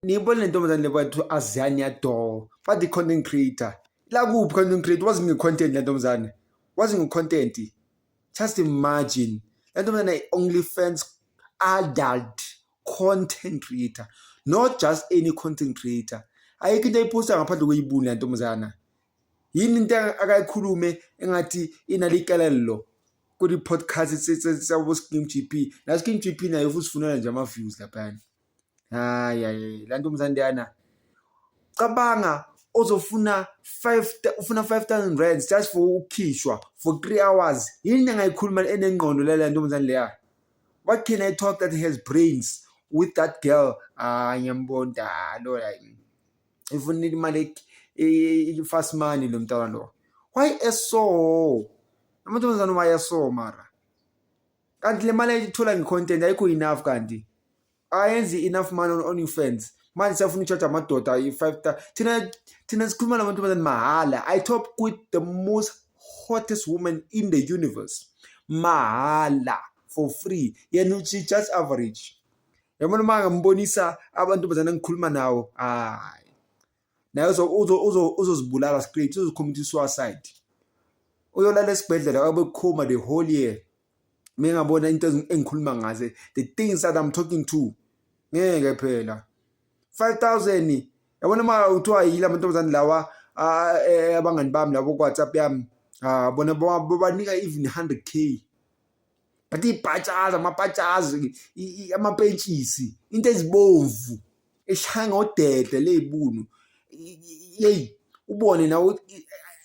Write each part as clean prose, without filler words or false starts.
Niyibona le ntombazane le kwathiwa Azania Doll, bathi content creator. La kuphi content creator? Wazi nge-content le ntombazane, wazi nge-content. Just imagine le ntombazane i-OnlyFans adult content creator, not just any content creator. Ayikho into ayiphosta ngaphandle kweyibuni le ntombazana. Yini into akayikhulume engathi inalikelelo kuli-podcast sabo Skim GP na Skim GP nayo futhi sifunela nje ama-views laphayana. Hayi hayi, la ntombazane leyana, cabanga ozofuna 5, ufuna R5000 just for ukukhishwa for 3 hours. Yini engayikhuluma enengqondo le ntombazane leya? What can I talk that has brains with that girl? Ah, ngiyambona lo, like ifuna imali, i-fast money lo mntwana lo. Why eso amantombazane? Why eso mara? Kanti le mali ayithola nge-content ayikho enough? Kanti ayenzi enough money on OnlyFans? Manje siyafuna uku-charge amadoda i-five. Thina sikhuluma namantombazane mahhala. I talk with the most hottest woman in the universe mahala, for free. Yena she just average, yabona. Uma ngambonisa abantombazane engikhuluma nawo, hayi, naye uzozibulala straight, uzo-commit suicide, uyolala esibhedlela abe coma the whole year. Mengabona into engikhuluma ngazo, the things that I'm talking to, ngeke phela. 5000, yabona, uma uthiwa yila amantombazane lawa, abangani bami labo ku WhatsApp yami, ah, bona babanika even 100K, but ibhatshazi, amabhatshazi, amapentshisi, into ezibomvu eshaya ngodede ley'bunu, yeyi, ubone nawe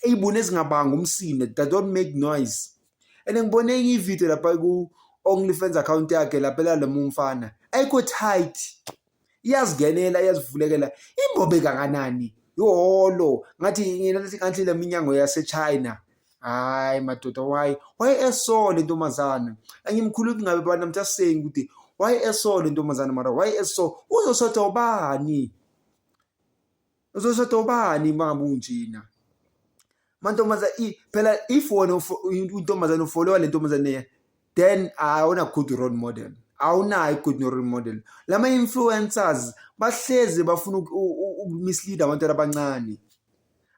iy'bunu ezingabanga umsindo, that don't make noise. And ngibone enye ividiyo lapha ku-OnlyFans account yakhe lapha, elalo mfana, ayikho tight, iyazingenela, iyazivulekela imbobe kanganani ihholo, ngathi le minyango yase-China. Hayi madoda, why eso le ntombazana? Angimkhulumi ngabe bana, I'm just saying ukuthi why eso le ntombazana mara? Why eso? Uzoshada ubani? Uzoshada ubani uma ngabe unjena mantombazane? Phela if wena intombazane u-followa le ntombazane, then awuna good role model, awunayo i-good role model. Lama influencers bahlezi bafuna uku-mislead abantwana abancane.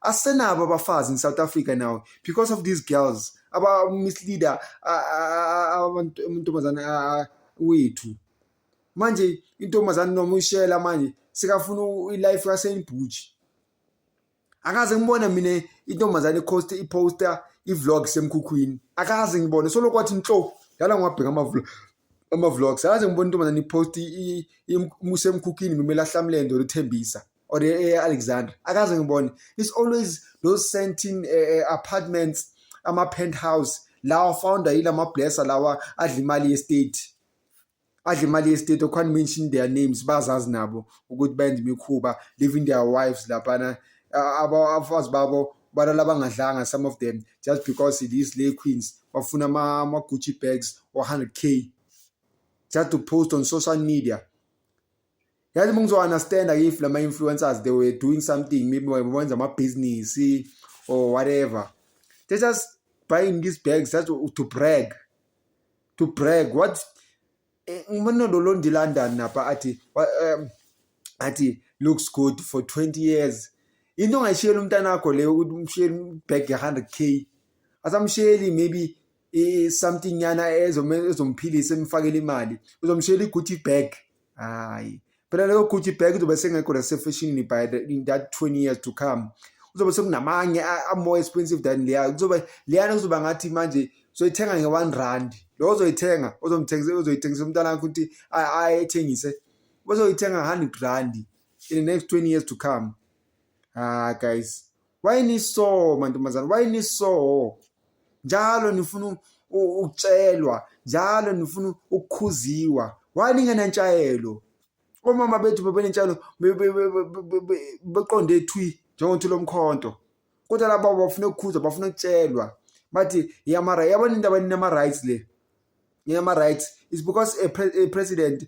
Asenabo abafazi in South Africa now because of these girls aba-misleader abantu, amantombazane wethu. Manje intombazane noma uyishela manje sikafuna i-life kaSaint. Akaze ngibone mina intombazane i-posta i-vlog semkhukhwini, akaze ngibone. Solo kwathi nhlo dala ngiwabheka ama-vlogs, akaze ngibone intombazane i-post isemkhukhwini, meme lahlamlendo or uThembisa or e-Alexandra, akaze ngibone. It's always those Sandton apartments, ama-penthouse lawa founder yilama blesser lawa adla imali ye-state, adla imali ye-state. I can't mention their names, bazazi nabo ukuthi benza imikhuba, leaving their wives laphana, abafazi babo balala bangadlanga, some of them, just because these slay queens bafuna ama-Gucci bags or 100K just to post on social media. Yazi, uma ngizo-understand if lama influencers, they were doing something, maybe benza amabhizinisi or whatever. They just buying these bags just to brag, to brag what? Ngibona lo Londi London napha athi looks good for 20 years. Into ongayishiyela umntana wakho leyo, ukuthi umshiyele bag ye-100K? Asamshiyeli maybe something nyana ezomphilisa, emfakele imali, uzomshiyela i-Gucci bag. Hayi phela, leyo Gucci bag izobe sengekho nasefashionini by in that 20 years to come. Kuzobe sekunamanye a-more expensive than leya. Kuzobe leyana kuzoba ngathi manje uzoyithenga nge-R1. Lo ozoyithenga, ozomthengisa, ozoyithengisa umntwana wakho ukuthi ayithengise, bazoyithenga R100 in the next 20 years to come. Ah guys, why niso mantombazane? Why niso njalo nifuna ukutshelwa, njalo nifuna ukukhuziwa? Why ningenantshayelo? Omama bethu bebenentshayelo, beqonde thwi njengothi lomkhonto, kodwa laba bafuna ukukhuzwa, bafuna ukutshelwa. Bathi yamara, yabona into abaninama-rights le, inama-rights is because a president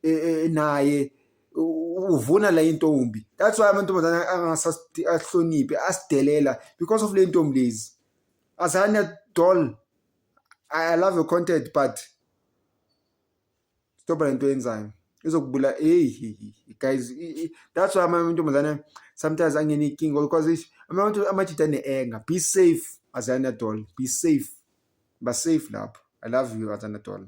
naye uvuna la intombi. That's why amantombazane angasahloniphi, asidelela because of le ntombi lezi. Azania Doll, I love your content, but stop lento yenzayo. Izokubula. Hey guys, that's why amantombazane sometimes angena inkinga, because abantu amajita ane-anger. Be safe, Azania Doll, be safe, ba safe lapho. I love you, Azania Doll.